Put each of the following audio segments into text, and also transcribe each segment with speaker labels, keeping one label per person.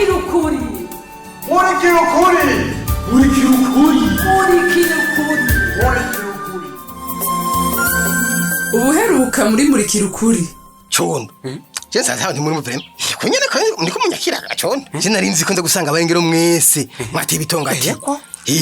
Speaker 1: Murikira ukuri.
Speaker 2: Murikira ukuri.
Speaker 3: Murikira ukuri.
Speaker 1: Murikira ukuri.
Speaker 2: Murikira ukuri.
Speaker 1: Ubuheruka muri Murikira Ukuri.
Speaker 4: Condo je nsanze abantu muri muvurema kunyene ko niko munyakiraga. Condo, je nari nzi ko nza gusanga abarengero mwese mwateye ibitongo ati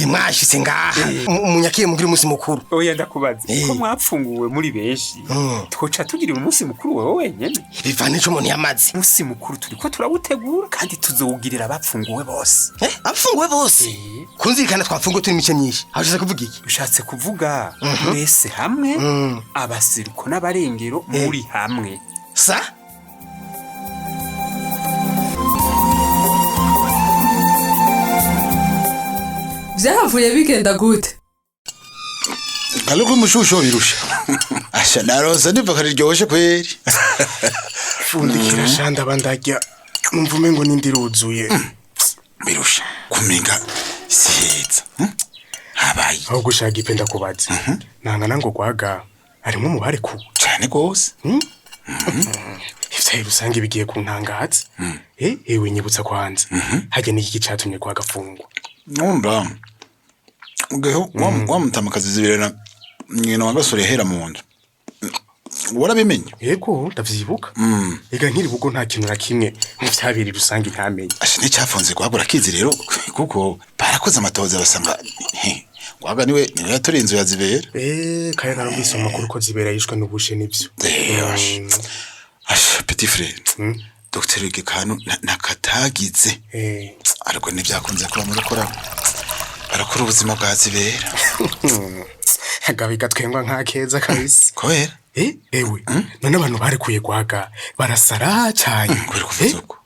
Speaker 4: mwashitse ngaha. Munyakire mugire umunsi mukuru.
Speaker 5: Oya, ndakubaza ko mwapfunguwe muri benshi, twoca tugira umunsi mukuru wewe wenyene?
Speaker 4: Bivana ico umuntu yamaze.
Speaker 5: Umunsi mukuru turiko turawutegura kandi tuzowugirira abapfunguwe bose.
Speaker 4: Abapfunguwe bose? Kunzirikana twapfunguwe turi imice myinshi, aho ushatse kuvuga iki?
Speaker 5: Ushatse kuvuga mwese hamwe, abaseruko n'abarengero muri hamwe.
Speaker 4: Sa.
Speaker 1: Vyahavuye bigenda gute?
Speaker 6: Kaloko umushusho birusha. Asha, naronse ndiva kariryoshye kweri.
Speaker 3: Fundikira shanda bandarya, numva umengo n'indi iruzuye.
Speaker 6: Birusha. Kumenga siheza. Habaye.
Speaker 3: Aho gushaka ipe, ndakubaza, nangana ngo gwaga harimwo umubare ku
Speaker 6: Cyane gose.
Speaker 3: Ivyaye rusange bigiye kuntangaza. Ewe, nyibutsa kwanza, harya n'iki catumye gwaga afungwa?
Speaker 6: Numva. Ugeho wa mutamakazi zibirana nyina wa gasore hera mu nzu. Warabimenye?
Speaker 3: Yego, ndavyibuka. Ega nkiri bugo nta kintu na kimwe mu vyabiri rusange ntamenye.
Speaker 6: Asha, n'icyafunze gwagura kizi rero, kuko barakoze amatoza basanga gwaga niwe yatoriye inzu ya Zibera.
Speaker 3: Kaya narumvise mu makuru ko Zibera yishwe n'ubushe, nivyo?
Speaker 6: Asha. Asha, petit frère. Dr. Gikanu nakatagize. Ariko ntibyakunze kuba murakora barakora ubuzima bwa Zibera.
Speaker 3: Agabi gatwengwa nka keza kabisa.
Speaker 6: Kubera?
Speaker 3: Ewe, none abantu barekuye gwaga barasara cyane.
Speaker 6: Kubera kuvuza uko?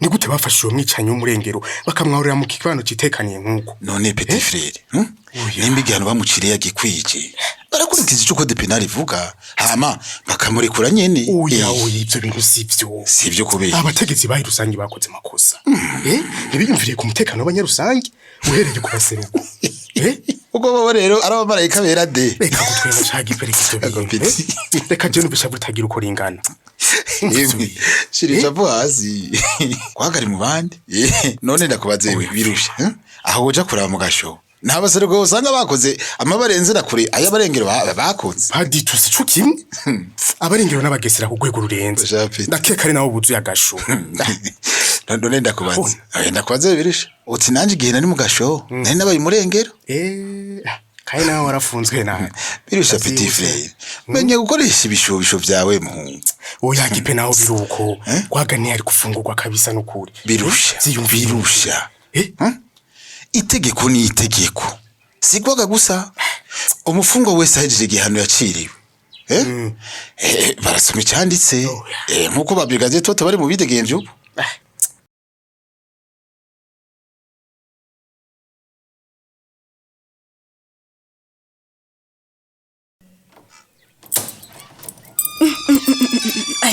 Speaker 3: Ni gute bafashe uwo mwicanyi w'umurengero bakamwahurira mu kibano citekaniye nk'uko?
Speaker 6: None petit frère, nimba igihano bamuciriye yagikwije, barakurikiza ico code pénal ivuga, hama bakamurekura nyene.
Speaker 3: Oya, oya, ivyo bintu sivyo.
Speaker 6: Sivyo kubera?
Speaker 3: Abategetsi bayi rusange bakoze amakosa. Ntibiyumviriye ku mutekano w'abanyarusange uhereye ku baseruko.
Speaker 6: Ubwo bo rero ari abamarayika bera de.
Speaker 3: Reka gutwenga caga ipereka ivyo
Speaker 6: Ako
Speaker 3: bintu.
Speaker 6: petit.
Speaker 3: Reka je numvisha butagira uko ringana.
Speaker 6: Yemwe, shira ishavu hasi, kwagari mu bandi. None ndakubaze birusha, aho uja kuraba mu gasho nta baseruko usanga bakoze amabarenze na kure ay'abarengero bakoze?
Speaker 3: Padi, tusi co kimwe, abarengero n'abagesera ku rwego rurenze.
Speaker 6: Sha, Petit.
Speaker 3: Ndakeka ari nabo buzuye agasho.
Speaker 6: None ndakubaze. Oya, ndakubaze birusha, uti nanje igihe nari mu gasho nari nabaye umurengero?
Speaker 3: Kandi nawe warafunzwe nawe.
Speaker 6: Birusha, petit frère, menye gukoresha ibishobisho vyawe muhungu.
Speaker 3: Oya gipe, naho biruko,
Speaker 6: Eh?
Speaker 3: gwaga ntiyari gufungurwa kabisa n'ukuri.
Speaker 6: Birusha.
Speaker 3: Ziyumvira.
Speaker 6: Birusha. Itegeko ni itegeko, sigwaga gusa, umufungwa wese ahejeje igihano yaciriwe, barasoma icyanditse, nkuko ba brigadier toto bari mu bidegemvye ubu.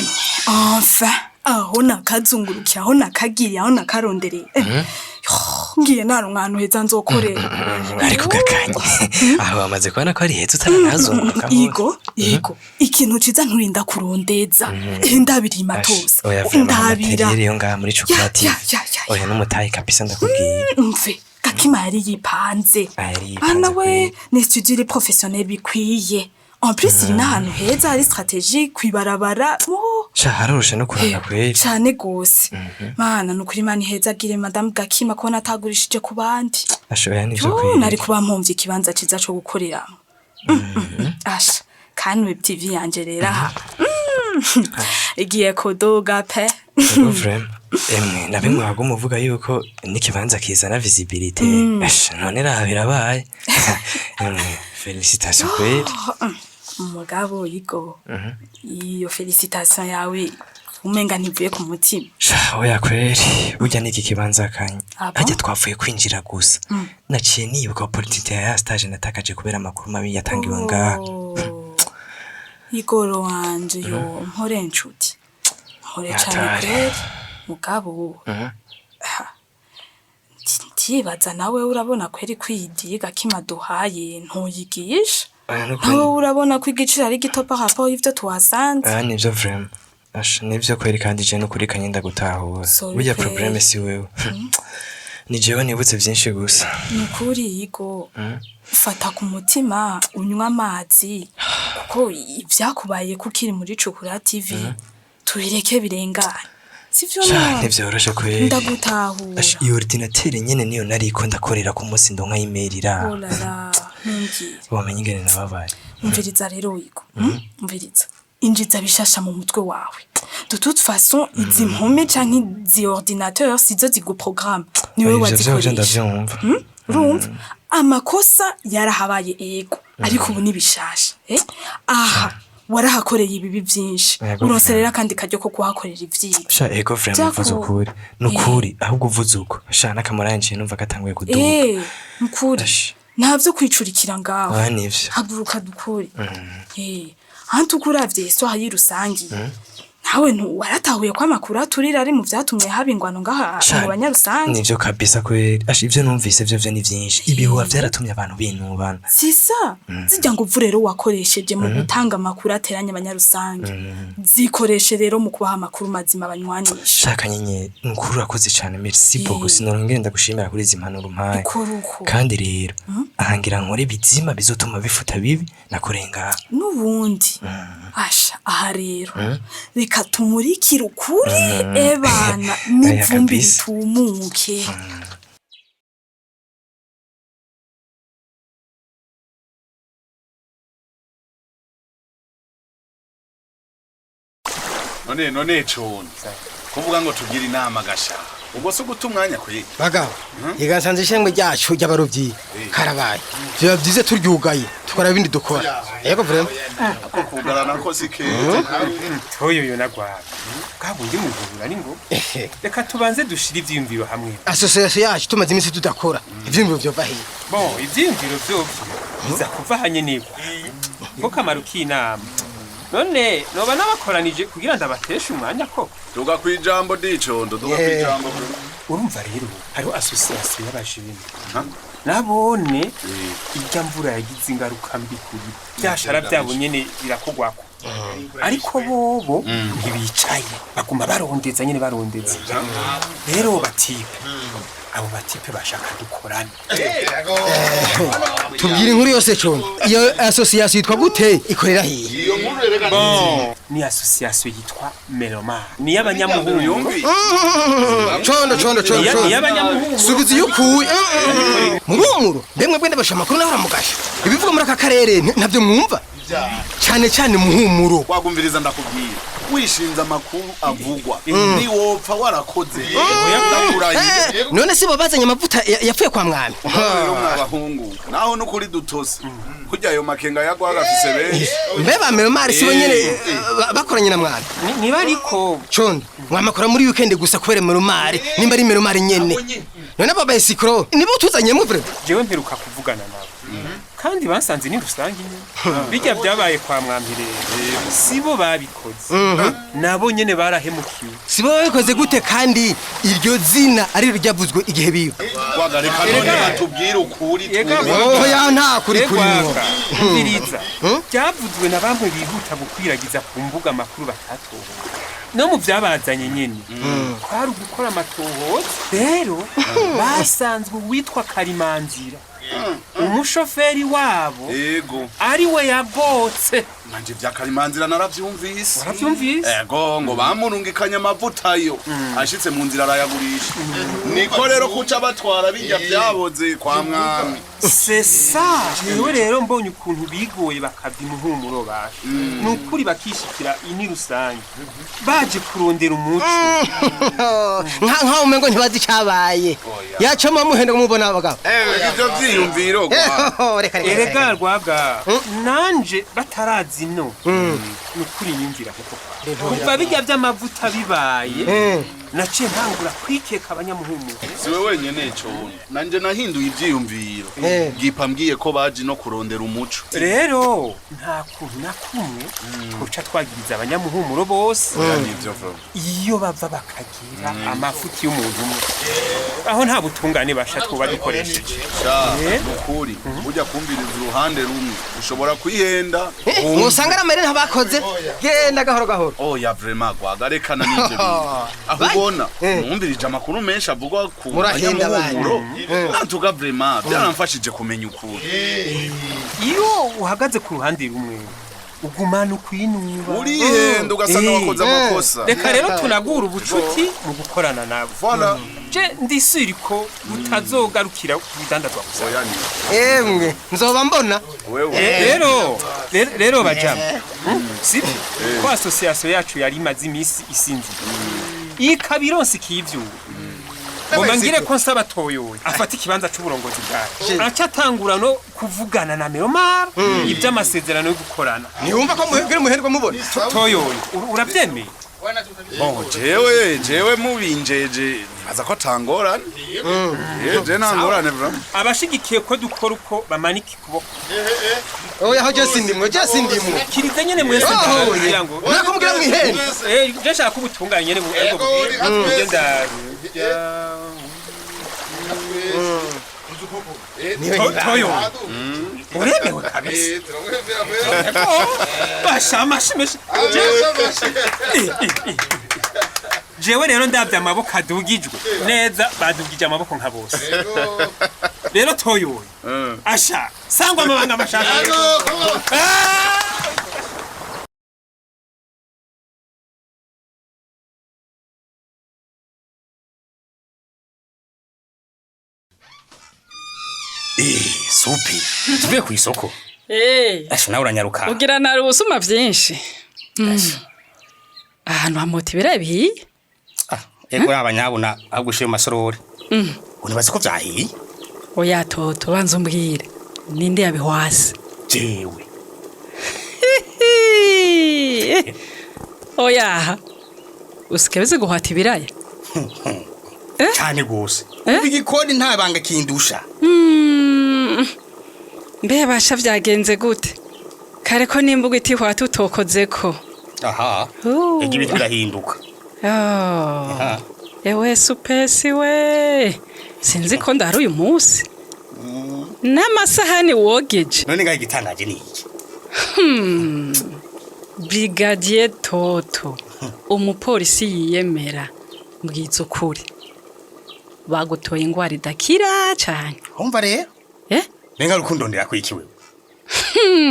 Speaker 7: Enfin, aho nakazungurukiye, aho nakagiriye, aho nakarondereye. Ngiye naronka ahantu heza nzokorera.
Speaker 8: Ariko gakanye, aho bamaze kubona ko ari heza utaranazunguruka hose.
Speaker 7: Igo ikintu ciza nturinda kurondeza. Ndabira imatoza.
Speaker 8: Oya, vraiment,
Speaker 7: ndabira.
Speaker 8: Matériel yo ngaha muri chocolate.
Speaker 7: Ya, ya, ya, ya.
Speaker 8: Oya, n'umutayi kabisa, ndakubwiye.
Speaker 7: Mve Gakima yari yipanze.
Speaker 8: Ah, yari yipanze
Speaker 7: Bana we,
Speaker 8: kweli.
Speaker 7: ni studio iri professionnel bikwiye. En plus iri n'ahantu heza hari stratégique kwibarabara. Oh.
Speaker 8: Sha, haroroshe no kuranga kweli.
Speaker 7: Cane gose. Mana, nukuri Imana ihezagire Madame Gakima kubona atagurishije ku bandi.
Speaker 8: Ashoboye nivyo
Speaker 7: Yo,
Speaker 8: kweli.
Speaker 7: nari kuba mpomvye ikibanza ciza co gukoreramwo. Asha, kandi web TV yanje rero aha igiye kuduga pe.
Speaker 8: Ego, vraiment. Emwe, na bimwe waguma uvuga yuko n'ikibanza kizana visibilité. Asha, none raha birabaye. Emwe, félicitations kweli.
Speaker 7: Umugabo yigo, iyo félicitation yawe umenga ntivuye ku mutima.
Speaker 8: Sha, oya kweli, burya n'iki kibanza kanye.
Speaker 7: Ah bon?
Speaker 8: Harya twapfuye kwinjira gusa. Naciye nibuka opportunité ya stage natakaje kubera amakuru mabi yatangiwe ngaha.
Speaker 7: Oh. Igoro wanje, yo mpore nshuti, mpore cane.
Speaker 8: Yatari.
Speaker 7: Kweli mugabo, ha, ndibaza nawe urabona kweri kwiyidiga kimaduhaye ntuyigisha.
Speaker 8: Oya, nukuri.
Speaker 7: Nawe urabona ko igiciro ari gito par rapport y'ivyo tuhasanze.
Speaker 8: Ah, nivyo vraiment. Asha nivyo kweri kandi je nukuri kanye ndagutahura.
Speaker 7: Sorry
Speaker 8: Burya
Speaker 7: kweri.
Speaker 8: problème si wewe. Ni jewe nibutse vyinshi gusa.
Speaker 7: Nukuri yigo, fata ku mutima unywa amazi, kuko ibyakubaye kukiri muri Cukura TV tubireke birengane, sivyo?
Speaker 8: Sha
Speaker 7: None
Speaker 8: ntivyoroshe kweri.
Speaker 7: Ndagutahura.
Speaker 8: Asha iyo ordinateur nyene niyo nariko ndakorera ku munsi ndonka email ira.
Speaker 7: Oh là là, ntumbwire.
Speaker 8: Wamenye ingene nababaye.
Speaker 7: Umviriza rero wigo, umviriza, injiza bishasha mu mutwe wawe. De toute façon, izi mpome canke izi ordinateur sizo ziguprogramme, niwe
Speaker 8: Ivyo vyo
Speaker 7: wazikoresha.
Speaker 8: ndavyumva.
Speaker 7: Urumva amakosa yarahabaye, ego, ariko ubu ni bishasha, eh? Aha warahakoreye ibibi vyinshi.
Speaker 8: Yego,
Speaker 7: Uronse rero akandi karyo ko kuhakorera ivyiza.
Speaker 8: Sha ego vraiment, uvuze ukuri. Nukuri ahubwo uvuze uko. Sha n'akamara yanje numva gatanguye kuduga.
Speaker 7: Nukuri.
Speaker 8: Ash.
Speaker 7: Ntavyo kwicurikira ngaho.
Speaker 8: Ah nivyo.
Speaker 7: Haguruka dukore. Hantu ukuravye histoire y'irusangi, nawe ntu waratahuye ko amakuru aturira ari mu vyatumye haba ingwano ngaha mu banyarusangi.
Speaker 8: Nivyo kabisa kweri. Asha ivyo numvise vyo vyo ni vyinshi. Ibihuha vyaratumye abantu binubana.
Speaker 7: Sisa zirya nguvu rero wakoresheje mu gutanga amakuru ateranya abanyarusangi, zikoreshe rero mu kubaha amakuru mazima banywanisha.
Speaker 8: Shaka nyenyeri, nukuri urakoze cane, merci beaucoup. Sinongera ndagushimira kuri izi mpanuro umpaye.
Speaker 7: Ukora uko.
Speaker 8: Kandi rero ahangira nkore bizima bizotuma bifuta bibi nakoreye ngaha.
Speaker 7: N'ubundi asha aha rero reka tumurikire ukuri ebana n'ivumbi
Speaker 8: kabisa.
Speaker 7: ritumuke.
Speaker 9: None cone kuvuga ngo tugire inama gasha, ubwo se uguta umwanya kwiga?
Speaker 4: Bagabo, yigansanze ishengwe ryacu ry'abarovyi karabaye, biba byiza turyugaye tukora ibindi dukora, yego vraiment.
Speaker 9: Ako kugarana ko si keza.
Speaker 5: Toyoyo nagwaga bwa bundi muhura ni ngo reka tubanze dushire ivyiyumviro hamwe.
Speaker 4: Association yacu tumaze iminsi tudakora, ivyiyumviro vyova hehe?
Speaker 5: Bon, ivyiyumviro vyovyo biza kuva hanye nigwa ko kamaro k'inama. None noba nabakoranije kugira ndabateshe umwanya koko?
Speaker 9: Duga kwijambo dicondo, duga kwijambo.
Speaker 5: Urumva rero hariho association y'abajene nabone irya mvura yagize ingaruka mbi kuri byashara byabo nyene birakogwako, ariko bobo ntibicaye, baguma barondeza nyene barondeza. Rero batipe abo batipe bashaka dukorane.
Speaker 4: Tubwire inkuru yose cone, iyo association yitwa gute, ikorera hehe?
Speaker 9: Iyo nkuru rero
Speaker 5: Bon, ni association yitwa Meloma, ni y'abanyamuhungu.
Speaker 4: Condo, condo, condo.
Speaker 5: Ni
Speaker 4: Condo,
Speaker 5: y'abanyamuhungu.
Speaker 4: Subiza iyo ukuye murumuro. Mbe mwebwe ndabasha amakuru nawe uramugasha ibivuga muri aka karere ntabyo mwumva cyane cyane muhumuro.
Speaker 9: Wagumviriza ndakubwira, wishinze amakuru avugwa niwopfa warakoze, ndakurahiye.
Speaker 4: None si bo bazanye amavuta yapfuye kwa mwami?
Speaker 9: Rero mwabahungu, naho nukuri dutose kurya ayo makenga yagwaga afise benshi.
Speaker 4: Mbe ba melomari si bo nyene bakoranye na mwami?
Speaker 5: Niba ariko
Speaker 4: Condo, mwamakora muri weekend gusa kubera melomari, nimba ari melomari nyene. None abo bayisikro nibo tuzanyemo vre?
Speaker 5: Jewe mperuka kuvugana nabo kandi basanze ni rusange nyene. Bijya byabaye kwa mwami rero sibo babikoze, nabo nyene barahemukiwe.
Speaker 4: Si bo babikoze gute kandi iryo zina ari ryavuzwe igihe biba?
Speaker 9: Wagareka none batubwire ukuri.
Speaker 5: Ega,
Speaker 4: Oya, nta kuri kurimwo.
Speaker 5: Egwaka, umviriza, byavuzwe na bamwe bihuta gukwiragiza ku mbuga amakuru batatohoye. No mu byabazanye nyene kwari ugukora amatohoza. Rero basanzwe uwitwa Karimanzira, umushoferi wabo,
Speaker 9: Yego.
Speaker 5: ari we yagotse.
Speaker 9: Nanje vya Karimanzira naravyumvise.
Speaker 5: Waravyumvise?
Speaker 9: Ego, ngo bamurungikanye amavuta yo ashitse mu nzira arayagurisha, niko rero kuca batwara bijya vyaboze kwa mwami.
Speaker 5: C'est ça. Jewe rero mbonye ukuntu bigoye bakava imuhumuro basha, ni ukuri bakishikira ini rusange baje kurondera umuco.
Speaker 4: Nka umengo ntibazi icyabaye, yacamo muhenda kumubona abagabo.
Speaker 9: Ivyo vyiyumviro gwa
Speaker 4: Reka, reka,
Speaker 5: Erega
Speaker 4: reka.
Speaker 5: rwaga nanje batarazi no ni ukuri nyumvira kuko kwa kuva bijya by'amavuta bibaye. Naciye ntangura kwikeka abanyamuhumuro.
Speaker 9: Siwe wenyene cone, nanje nahinduye ivyiyumviro. Gipa mbwiye ko baje no kurondera umuco.
Speaker 5: Rero nta kuntu na kumwe twoca twagiriza abanyamuhumuro bose.
Speaker 9: Oya, nivyo vuba.
Speaker 5: Iyo bava bakagira amafuti y'umuntu umwe, aho nta butungane basha twuba dukoresheje.
Speaker 9: Sha, nukuri burya kumviriza uruhande rumwe ushobora kwihenda.
Speaker 4: Mwosanga ari amayeri ntabakoze. Genda gahoro gahoro.
Speaker 9: Oya, vraiment, gwagarekana n'ivyo bintu. Aho ubona mwumvirije amakuru menshi avugwa ku
Speaker 4: Murahenda.
Speaker 9: banyamuhumuro, antuka vraiment byaramfashije kumenya ukuri.
Speaker 5: Iyo uhagaze ku ruhande rumwe ugumana ukwinuba.
Speaker 9: Urihenda ugasanga wakoze amakosa.
Speaker 5: Reka rero tunagura ubucuti mu gukorana nabo.
Speaker 9: Voilà.
Speaker 5: Je ndisiri ko butazogarukira ku bidandazwa gusa.
Speaker 9: Oya, ni
Speaker 4: Emwe, nzoba mbona.
Speaker 9: Wewe.
Speaker 5: Rero bajama, sibyo ko association yacu yari imaze iminsi isinzira ikaba ironse ikivyura, ngomba ngire ko nsaba Toyoyo afata ikibanza c'uburongozi bwayo, aca atangura no kuvugana na Melomar ivy'amasezerano yo gukorana.
Speaker 4: Ntiwumva ko muhebwira muherwa mubona.
Speaker 5: Toyoyo, uravyemeye?
Speaker 9: Bon, jewe mubinjeje nibaza ko atangorane. Je nta ngorane vraiment.
Speaker 5: Abashigikiye ko dukora uko bamanika ukuboko.
Speaker 4: Oya, aho je sindimwe, je sindimwe.
Speaker 5: Kirize nyene mwese.
Speaker 4: Oh,
Speaker 5: kugira ngo
Speaker 4: Nako mugira mwihende.
Speaker 5: Je nshaka ubutungane nyene ariko bugenda. Toyo, uremewe kabisa. Basha amashi menshi. Jewe rero ndabye amaboko adugijwe neza, badugije amaboko nka bose. Rero Toyoyo, asha sangwa amabanga mashaka.
Speaker 10: Supi tuvuye ku isoko. Asha, nawe uranyaruka.
Speaker 11: Ugira nari ubusuma byinshi. Ahantu hamota ibirayi bihiye.
Speaker 10: Ego, abanyabuna ahubwo ushiye mu masorori. Unibaza ko vyahiye?
Speaker 11: Oya Toto, banza umbwire ninde yabihwase.
Speaker 10: Jewe.
Speaker 11: Oya, usikebeze guhata ibiraya.
Speaker 10: Cyane gose, ubu igikoni nta banga kindusha.
Speaker 11: Mbe basha, vyagenze gute kare ko nimbuga itihwata utokozeko?
Speaker 10: Aha. Ego, ibintu birahinduka.
Speaker 11: Oh.
Speaker 10: Aha.
Speaker 11: Ewe supesi we, sinzi ko ndari uyu munsi n'amasahani wogeje.
Speaker 10: None ngaho igitangaje ni iki?
Speaker 11: Brigadier Toto, umupolisi yiyemera, mbwiza ukuri, bagutoye ingwara idakira cane.
Speaker 10: Umva rero. Nenga rukundo ndera kwiki wewe?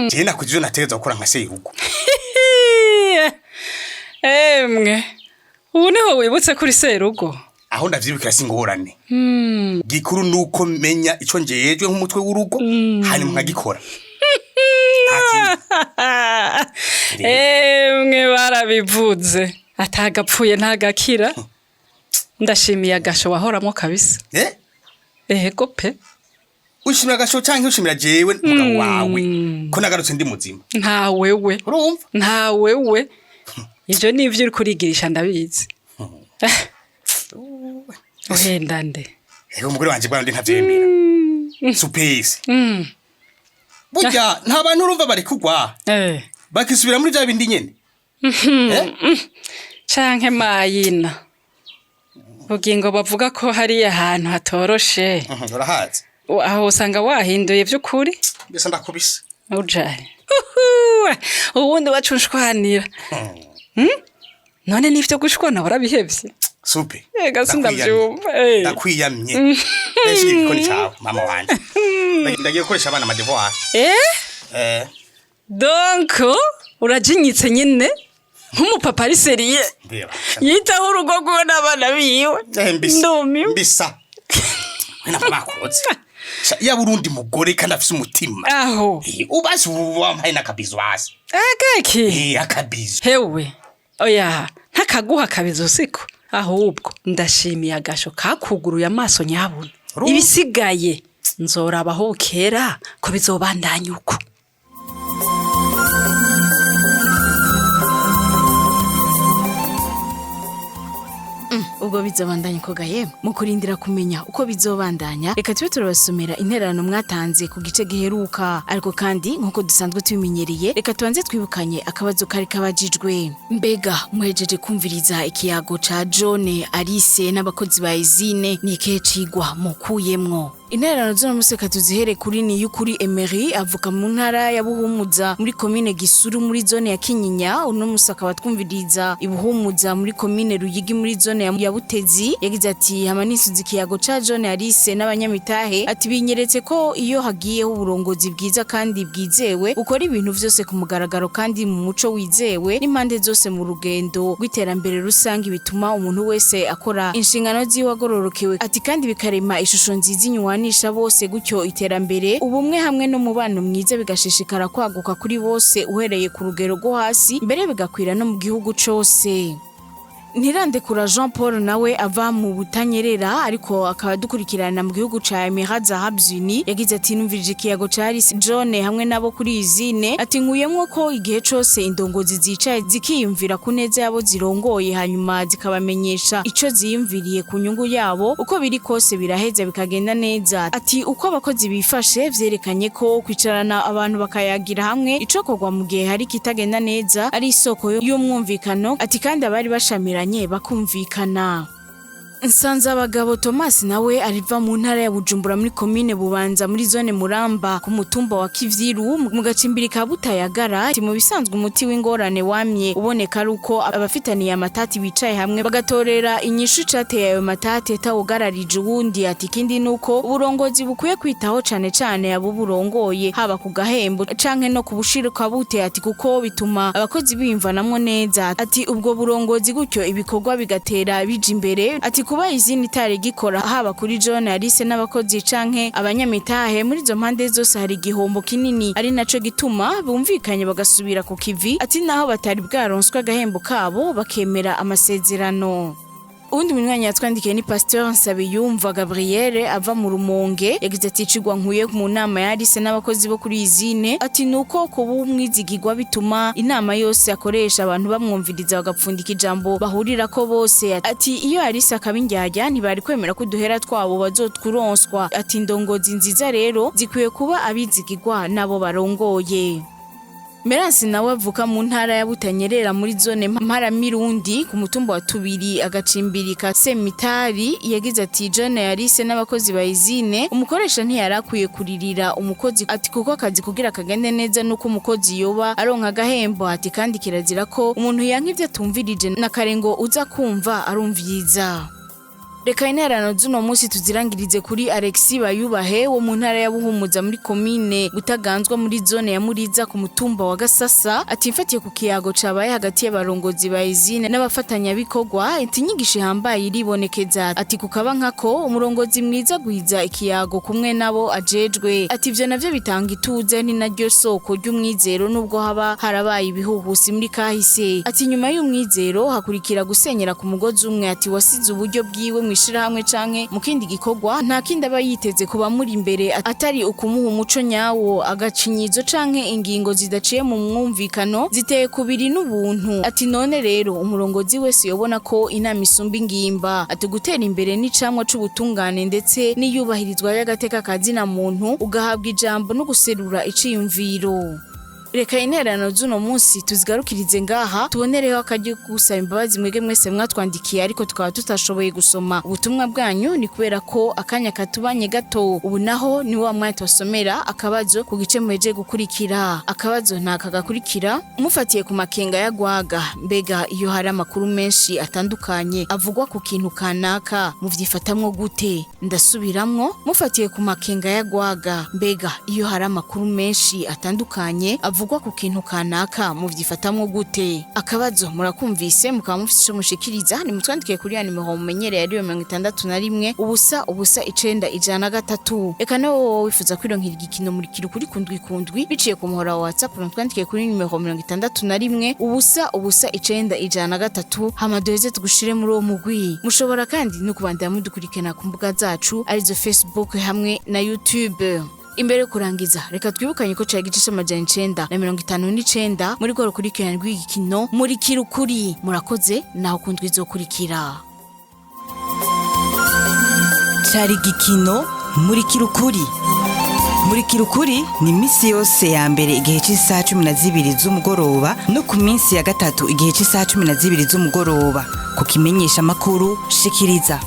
Speaker 10: Je nakuze ivyo nategerezwa gukora nka serugo.
Speaker 11: Emwe, ubu niho wibutse kuri serugo?
Speaker 10: Aho ndavyibukira singorane. Gikuru nuko menya ico njejwe nk'umutwe w'urugo, hanyuma nkagikora.
Speaker 11: Emwe, barabivuze atagapfuye ntagakira. Ndashimiye agasho wahoramo kabisa. Ego pe.
Speaker 10: Ushimira agasho canke ushimira jewe mugabo wawe ko nagarutse ndi muzima?
Speaker 11: Nta wewe.
Speaker 10: Urumva.
Speaker 11: Nta wewe, ivyo nivyo uri kurigirisha, ndabizi. Uhenda nde?
Speaker 10: Ego, umugore wanje bwana ndi ntavyemera. Supesi. Burya nta bantu urumva bari kugwa. Bakisubira muri vya bindi nyene.
Speaker 11: Canke mayina bugingo bavuga ko hariya hantu hatoroshe.
Speaker 10: Urahazi.
Speaker 11: Aho usanga wahinduye vy'ukuri.
Speaker 10: Mbese ndakubise.
Speaker 11: Ujaye ubundi wacu nshwanira. None n'ivyo gushwana warabihevye?
Speaker 10: Supe.
Speaker 11: Ega sindavyumva.
Speaker 10: Ndakwiyamye. Ese igikoni cawe mama wanje. Ndagiye gukoresha abana amadevoir.
Speaker 11: Donc urajinyitse nyine nk'umupapa ari sérieux,
Speaker 10: Ndeba.
Speaker 11: yitaho urugo rwiwe n'abana biwe.
Speaker 10: Mbisa.
Speaker 11: Ndumiwe.
Speaker 10: Mbisa. We nako bakoze. Yaba urundi mugore kandi afise umutima.
Speaker 11: Aho.
Speaker 10: Ubasi wampaye n'akabizo hasi.
Speaker 11: Agaki.
Speaker 10: Akabizo.
Speaker 11: Hewe. Oya, ntakaguha akabizo siko. Ahubwo ndashimiye agasho kakuguruye amaso nyabuna. Ibisigaye nzorabaho bukera ko bizobandanya uko.
Speaker 12: Ubwo bizobandanya uko gahemwe. Mu kurindira kumenya uko bizobandanya, reka tube turabasomera intererano mwatanze ku gice giheruka. Ariko kandi nk'uko dusanzwe tubimenyereye, reka tubanze twibukanye akabazo kari kabajijwe. Mbega muhejeje kumviriza ikiyago ca John, Alice n'abakozi ba izine, ni ikihe cigwa mukuyemwo? Intererano z'uno munsi reka tuzihere kuri Niyukuri Emery, avuka mu ntara ya Buhumuza muri komine Gisuru muri zone ya Kinyinya. Uno munsi akaba twumviriza Ibuhumuza muri komine Ruyigi muri zone ya Butezi. Yagize ati: "Hama nisuze ikiyago ca John, Alice n'abanyamitahe." Ati: "Binyeretse ko iyo hagiyeho uburongozi bwiza kandi bwizewe, bukora ibintu vyose ku mugaragaro kandi mu muco wizewe n'impande zose mu rugendo rw'iterambere rusange, bituma umuntu wese akora inshingano ziwe agororokewe." Ati: "Kandi bikarema ishusho nziza inywanisha bose, gutyo iterambere, ubumwe hamwe n'umubano mwiza bigashishikara kwaguka kuri bose, uhereye ku rugero rwo hasi, mbere bigakwira no mu gihugu cose." Ntirandekura Jean Paul nawe ava mu Butanyerera, ariko akaba dukurikirana mu gihugu ca Emirats Arabes Unis, yagize ati: "Numvirije ikiyago ca Alice, John hamwe nabo kuri izine." Ati: "Nkuyemwo ko igihe cose indongozi zicaye zikiyumvira ku neza yabo zirongoye, hanyuma zikabamenyesha ico ziyumviriye ku nyungu yabo, uko biri kose biraheza bikagenda neza." Ati: "Uko abakozi bifashe vyerekanye ko kwicarana abantu bakayagira hamwe icokorwa mu gihe hari kitagenda neza ari isoko y'umwumvikano." Ati: "Kandi abari bashamiranye bakumvikana." Nsanzabagabo Thomas nawe ariva mu ntara ya Bujumbura muri komine Bubanza muri zone Muramba ku mutumba wa Kivyiru mu gacimbiri ka Butayagara. Ati: "Mu bisanzwe umuti w'ingorane wamye uboneka ari uko abafitaniye amatati bicaye hamwe bagatorera inyishu cateye ayo matati atawugararije uwundi." Ati: "Ikindi nuko uburongozi bukwiye kwitaho cane cane abo burongoye, haba ku gahembo canke no ku bushiruka bute." Ati: "Kuko bituma abakozi biyumvanamwo neza." Ati: "Ubwo burongozi gutyo ibikorwa bigatera bija imbere." Ati: "Kuba izindi itari gikora, haba kuri John, Alice n'abakozi canke abanyamitahe, muri izo mpande zose hari igihombo kinini, ari naco gituma bumvikanye bagasubira ku kivi." Ati: "Naho batari bwaronswe agahembo kabo, bakemera amasezerano." Uwundi munywanyi yatwandikiye ni Pasteur Nsabiyumva Gabriel ava mu Rumonge. Yagize ati: "Icigwa nkuye mu nama ya Alice n'abakozi bo kuri izine," ati, "nuko kuba umwizigirwa bituma inama yose akoresha abantu bamwumviriza, bagapfundika ijambo bahurirako bose." Ati: "Iyo Alice akaba indyarya, ntibari kwemera ko uduhera twabo bazotwuronswa." Ati: "Indongozi nziza rero zikwiye kuba abizigirwa n'abo barongoye." Meransi nawe avuka mu ntara ya Butanyerera muri zone Mparamirundi ku mutumba wa Tubiri, agacimbiri ka Semitari. Yagize ati: "John, Alice n'abakozi ba izine, umukoresha ntiyari kuririra umukozi." Ati: "Kuko akazi kugira kagende neza nuko umukozi yoba aronka agahembo." Ati: "Kandi kirazira ko umuntu yanka ivyo atumvirije, na kare ngo uza kumva arumvyiza." Reka intererano z'uno munsi tuzirangirize kuri Alexis Bayubahe wo mu ntara ya Buhumuza muri komine Butaganzwa muri zone ya Muriza ku mutumba wa Gasasa. Ati: "Mfatiye ku kiyago cabaye hagati y'abarongozi ba izine n'abafatanyabikorwa," ati, "inyigisho ihambaye iribonekeza." Ati: "Kukaba nkako umurongozi mwiza gwiza ikiyago kumwe nabo ajejwe." Ati: "Ivyo navyo bitanga ituze, ni naryo soko ry'umwizero nubwo haba harabaye ibihuhusi muri kahise." Ati: "Nyuma y'umwizero hakurikira gusenyera ku mugozi umwe." Ati: "Wasize uburyo bwiwe mwishirahamwe canke mu kindi gikorwa, nta kindi aba yiteze kuba muri imbere atari ukumuha umuco nyawo. Agacinyizo canke ingingo zidaciye mu mwumvikano ziteye kubiri n'ubuntu." Ati: "None rero umurongozi wese yobona ko inama isumba ingimba." Ati: "Gutera imbere n'icamwa c'ubutungane ndetse n'iyubahirizwa y'agateka kazina muntu, ugahabwa ijambo no guserura iciyumviro." Reka intererano z'uno munsi tuzigarukirize ngaha, tubonereho akaryo ko gusaba imbabazi mwebwe mwese mwatwandikiye ariko tukaba tutashoboye gusoma ubutumwa bwanyu, ni kubera ko akanya katubanye gato. Ubu naho ni wa mwanya tubasomera akabazo ku gice muheje gukurikira. Akabazo ntakagakurikira: mufatiye ku makenga ya Gwaga, mbega iyo hari amakuru menshi atandukanye avugwa ku kintu kanaka, muvyifatamwo gute? Ndasubiramwo: mufatiye ku makenga ya Gwaga, mbega iyo hari amakuru menshi atandukanye avugwa ku kintu kanaka, muvyifatamwo gute? Akabazo murakumvise, mukaba mufite ico mushikiriza, nimutwandikiye kuri ya nimero mumenyereye, ariyo 61 0 0 9 103. Eka nawe wowe wifuza kwironkera igikino Murikira Ukuri kundwi kundwi biciye ku muhora wa WhatsApp, mutwandikiye kuri nimero 61 0 0 9 103, hama duheze tugushire muri uwo mugwi. Mushobora kandi no kubandanya mudukurikirana ku mbuga zacu, arizo Facebook hamwe na YouTube. Imbere yo kurangiza, reka twibukanye ko cari igice c'959 muri rwo rukurikirane rw'igikino Murikira Ukuri. Murakoze, naho kundwi izokurikira.
Speaker 13: Cari igikino Murikira Ukuri. Murikira Ukuri ni iminsi yose ya mbere igihe cy'isaha 12 z'umugoroba no ku minsi ya gatatu igihe cy'isaha 12 z'umugoroba ku kimenyesha amakuru shikiriza.